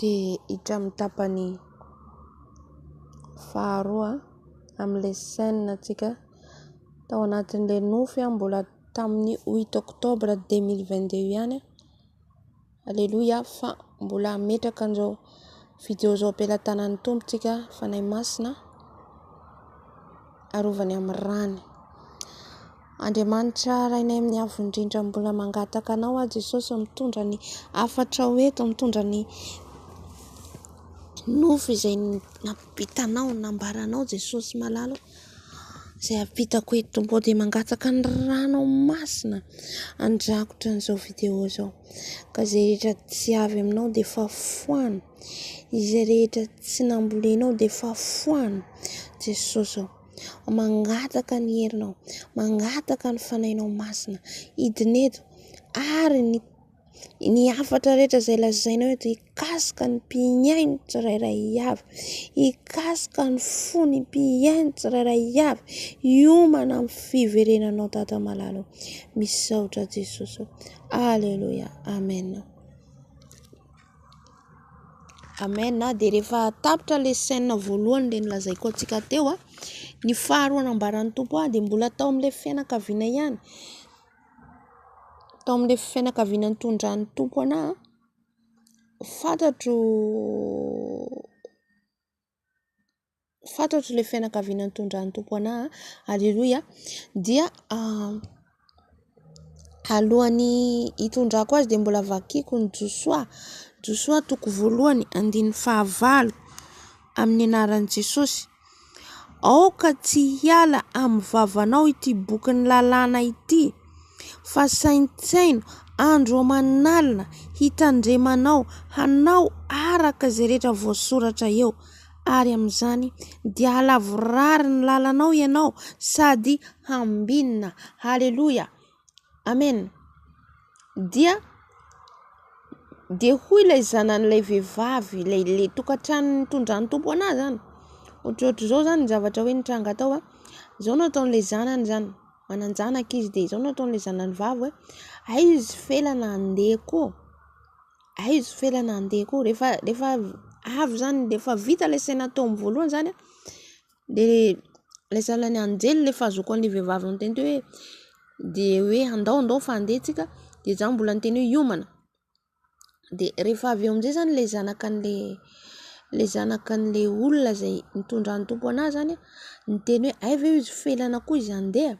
Dia hiditra amin'ny tapany faharoa amin'ilay scène tsika tao anatin'ilay nofy mbola tamin'ny huit octobre 2022 ihany. Aleloia fa mbola hametraka an'izao video izao am-pelatanan'ny Tompo tsika Fanahy Masina arovany amin'ny rany. Andriamanitra Rainay amin'ny Avo Indrindra mbola mangataka Anao aho Jesosy mitondra ny hafatrao eto, mitondra ny nofy izay nampitanao, nambaranao Jesosy malala izay ampitako eto Tompo dia mangataka ny ranao masina handrakotra an'izao video izao ka izay rehetra tsy avy aminao dia efa foano, izay rehetra tsy nambolenao dia efa foano Jesosy ô. Mangataka ny herinao, mangataka ny fanahinao masina hidina eto ary ny ny hafatra rehetra izay lazainao eto hikasika ny mpihaino tsirairay avy, hikasika ny fon'ny mpihaino tsirairay avy, hiomana amin'ny fiverenanao Dada malala ô. Misaotra Jesosy ô. Aleloia. Amen. Amen a, dia rehefa tapitra ilay scène voalohany ilay nolazaiko antsika teo a, ny faharoa nambaran'ny Tompo ahy dia mbola tao amin'ilay fianakaviana ihany, tao amin'ilay fianakaviana nitondran'ny Tompo anahy, fantatro fantatro ilay fianakaviana nitondran'ny Tompo anahy, aleloia, dia alohan'ny hitondrako azy dia mbola vakiko ny Josoa, Josoa toko voalohany andininy fahavalo amin'ny anaran'i Jesosy. Aoka tsy hiala amin'ny vavanao ity bokin'ny lalàna ity, fa saintsaino andro aman'alina hitandremanao hanao araka izay rehetra voasoratra eo. ary amin'izany dia halavorary ny lalanao ianao sady hambinina. Haleloia. Amen. Dia dia hoy ilay zanan'ilay vehivavy, ilay ilay tokantrano nitondran'ny Tompo anazy zany. Ohatrohatr'izao zany ny zavatra hoe nitranga tao a. Izao no ataon'ilay zanany zany, manan-janaka izy dia izao no ataon'ilay zanany vavy hoe aiza izy felana handeha koa. Aiza felana handeha koa rehefa rehefa avy zany rehefa vita ilay scène tao amin'ny voalohany zany de ilay sahalan'ny anjely le fahazoako an'le vehivavy niteny teo hoe de hoe andao andao fa handeha tsika de za mbola niteny hoe hiomana de rehefa avy eo amizay zany le zanakan'le le zanakan'le olona zay nitondran'ny tompo anazy zany niteny hoe hay ve izy felana koa izy handeha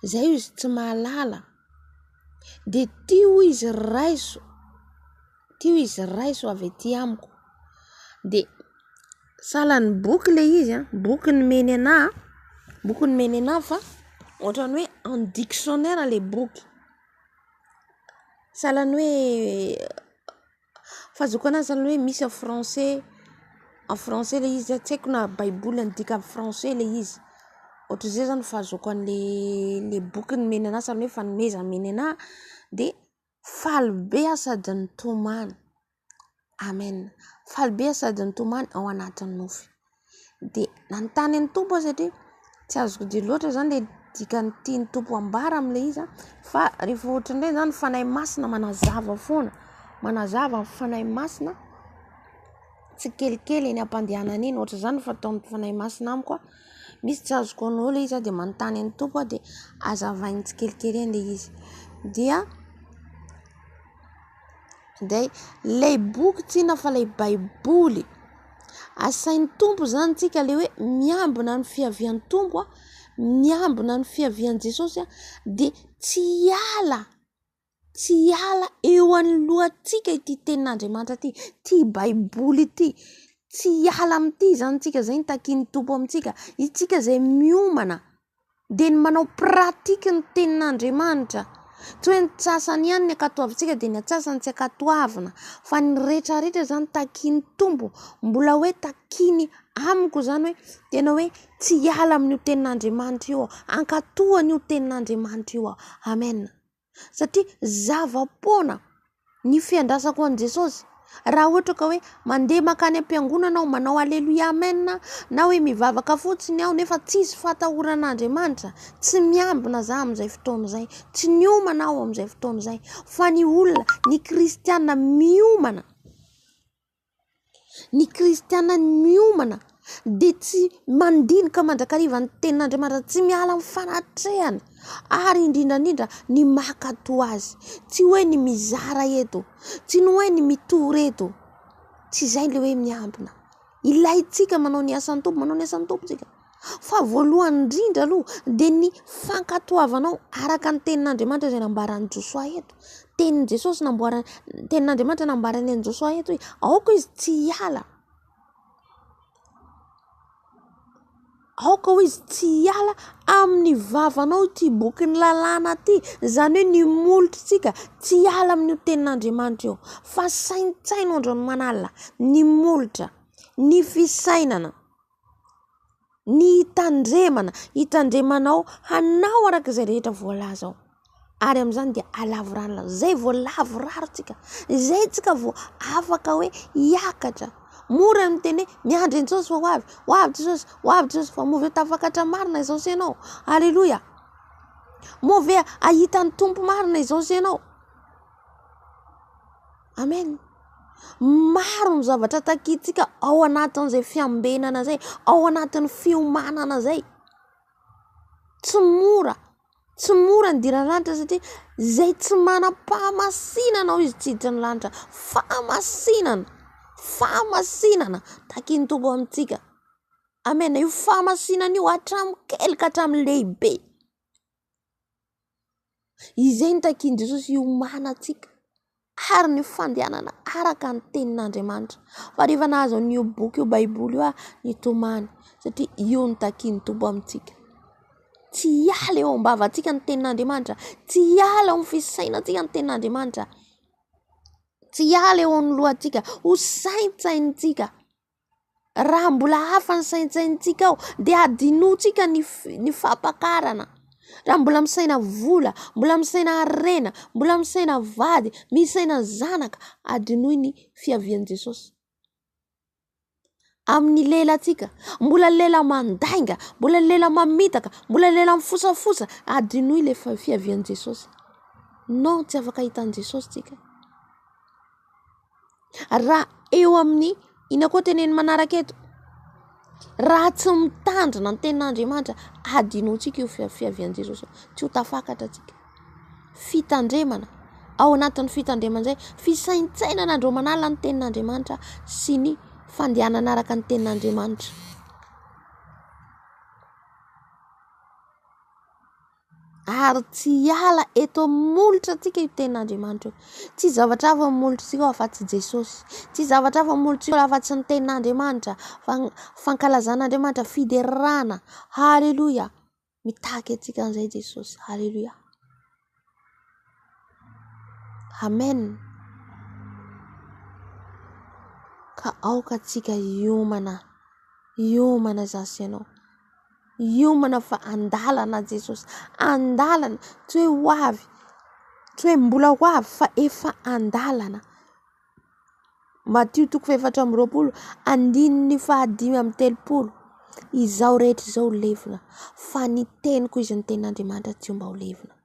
zay izy tsy mahalala de ty hoy izy raiso, ty hoy izy raiso avy aty amiko de sahalan'ny boky le izy an, boky nomeny anahy, boky nomeny anahy fa ohatran'ny hoe en dictionnaire le boky, sahalan'ny hoe Fahazoako anazy zany hoe misy en français, en français le izy tsy haiko na baiboly midika amin'ny français le izy, ohatr'izay zany fahazoako an'le le boky nomeny anahy zany hoe fanomezana nomeny anahy de faly be aho sady nitomany, amen, faly be aho sady nitomany ao anatin'ny nofy. De nanontany an'ny Tompo aho satria tsy azoko dia loatra zany le dikan'ny tian'ny Tompo ambara amin'ilay izy fa rehefa ohatran'ireny zany ny Fanahy Masina manazava foana, manazava ny Fanahy Masina tsikelikely eny am-pandehanana eny, ohatr'izany ny fataon'ny Fanahy Masina amiko a, misy tsy azoko anao ilay izy a de manontany an'ny Tompo aho de hazavainy tsikelikely eny le izy, dia Dia ilay boky tsy inona fa ilay baiboly. Asain'ny Tompo izany tsika ilay hoe miambina ny fiavian'ny Tompo, miambina ny fiavian'i Jesosy dia tsy hiala, tsy hiala eo anoloantsika ity tenin'Andriamanitra ity, ity baiboly ity. Tsy hiala amin'ity izany tsika, izay no takian'ny Tompo amintsika, isika izay miomana. dia ny manao pratique ny tenin'Andriamanitra. Tsy hoe ny sasany ihany ny ankatoavintsika dia ny antsasany tsy ankatoavina fa ny rehetrarehetra izany takian'ny Tompo, mbola hoe takiany amiko izany hoe tena hoe tsy hiala amin'io tenin'Andriamanitra io aho, hankatò an'io tenin'Andriamanitra io aho. Amen. Satria zava-poana ny fiandrasako an'i Jesosy. Raha ohatra ka hoe mandeha mankany am-piangonana aho manao aleloia amen na hoe mivavaka fotsiny aho nefa tsisy fahatahorana Andriamanitra, tsy miambina za amin'izay fotoana izay, tsy niomana aho amin'izay fotoana izay. Fa ny olona, ny kristiana miomana. Ny kristiana miomana dia tsy mandinika mandrakariva ny tenin'Andriamanitra, tsy miala amin'ny fanatrehany ary indrindra indrindra ny mankatò azy. Tsy hoe ny mizara eto, tsy ny hoe ny mitory eto, tsy izay le hoe miambina. Ilaintsika manao ny asan'ny Tompo, manao ny asan'ny Tompo tsika. Fa voalohany indrindra aloha dia ny fankatoavanao araka ny tenin'Andriamanitra izay nambaran'i Josoa eto. Tenin'i Jesosy namboarany, tenin'Andriamanitra nambarany an'i Josoa eto hoe aoka izy tsy hiala. Aoka hoy izy tsy hiala amin'ny vavanao ity bokin'ny lalàna ity. Izany hoe ny molotritsika tsy hiala amin'io tenin'Andriamanitra io fa saintsaino andro aman'alina ny molotra, ny fisainana. Ny hitandremana, hitandremanao hanao araka izay rehetra voalaza ao. Ary amin'izany dia halavorarina, izay vao lavorary tsika, izay tsika vao afaka hoe hiakatra. Mora ny miteny hoe miandry an'i Jesosy fa ho avy, ho avy Jesosy, ho avy Jesosy, fa moa ve tafakatra marina izao sy ianao? Aleloia! Moa ve hahita ny Tompo marina izao sy ianao? Amen. Maro ny zavatra takintsika ao anatin'izay fiambenana izay, ao anatin'ny fiomanana izay. Tsy mora, tsy mora ny hidirana lanitra satria izay tsy manam-pahamasinana hoy izy tsy hiditra ny lanitra. Fahamasinana, fahamasinana takin'ny Tompo amintsika. Amen. Io fahamasinana io hatramin'ny kely ka hatramin'ny lehibe. Izay no takian'i Jesosy hiomanantsika ary ny fandehanana araka ny tenin'Andriamanitra. Fa rehefa nahazo an'io boky io baiboly io aho nitomany satria io no takian'ny Tompo amintsika. Tsy hiala eo am-bavantsika ny tenin'Andriamanitra, tsy hiala ao amin'ny fisainantsika ny tenin'Andriamanitra, tsy hiala eo amin'ny lohantsika, ho saintsainintsika. Raha mbola hafa ny saintsainintsika ao dia hadinontsika ny ny fampakarana. Raha mbola misaina vola, mbola misaina harena, mbola misaina vady, misaina zanaka, hadinoy ny fiavian'i Jesosy. Amin'ny lelantsika, mbola lela mandainga, mbola lela mamitaka, mbola lela mifosafosa, hadinoy le fiavian'i Jesosy. Non, tsy afaka hahita an'i Jesosy tsika. Raha eo amin'ny, inona koa teneniny manaraka eto? Raha tsy mitandrina ny tenin'Andriamanitra, hadinontsika io fiavian'i Jesosy io, tsy ho tafakatra tsika. Fitandremana, ao anatin'ny fitandremana izay, fisaintsainana andro aman'alina ny tenin'Andriamanitra sy ny fandehanana araka ny tenin'Andriamanitra. Ary tsy hiala eto amin'ny molotra antsika io tenin'Andriamanitra io. Tsy zavatra hafa amin'ny molotritsika ao afa-tsy Jesosy. Tsy zavatra hafa amin'ny molotritsika ao afa-tsy ny tenin'Andriamanitra. Fankalazan'Andriamanitra, fiderana. Haleloia. Mitaky antsika an'izay Jesosy. Haleloia. Amen. Ka aoka antsika hiomana. Hiomana izaho sy ianao. Hiomana fa andalana Jesosy, andalana, tsy hoe ho avy, tsy hoe mbola ho avy fa efa andalana. Matio toko fahefatra amby roapolo, andininy fahadimy amby telopolo. Izao rehetra izao ho levona, fa ny teniko izy ny tenin'Andriamanitra tsy mba ho levona.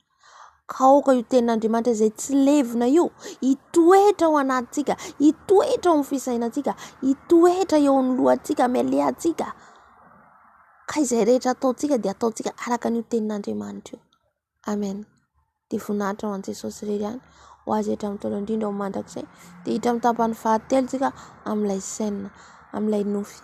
Ka aoka io tenin'Andriamanitra izay tsy levona io hitoetra ao anatintsika, hitoetra ao amin'ny fisainantsika, hitoetra eo amin'ny lohantsika, amin'ny alehantsika. Ka izay rehetra ataontsika dia ataontsika araka an'io tenin'Andriamanitra io. Amen. Dia voninahitra ho an'i Jesosy irery ihany, ho azy hatramin'ny taona indrindra ho mandrakizay. Dia hiditra amin'ny tapany fahatelo tsika amin'ilay scène, amin'ilay nofy.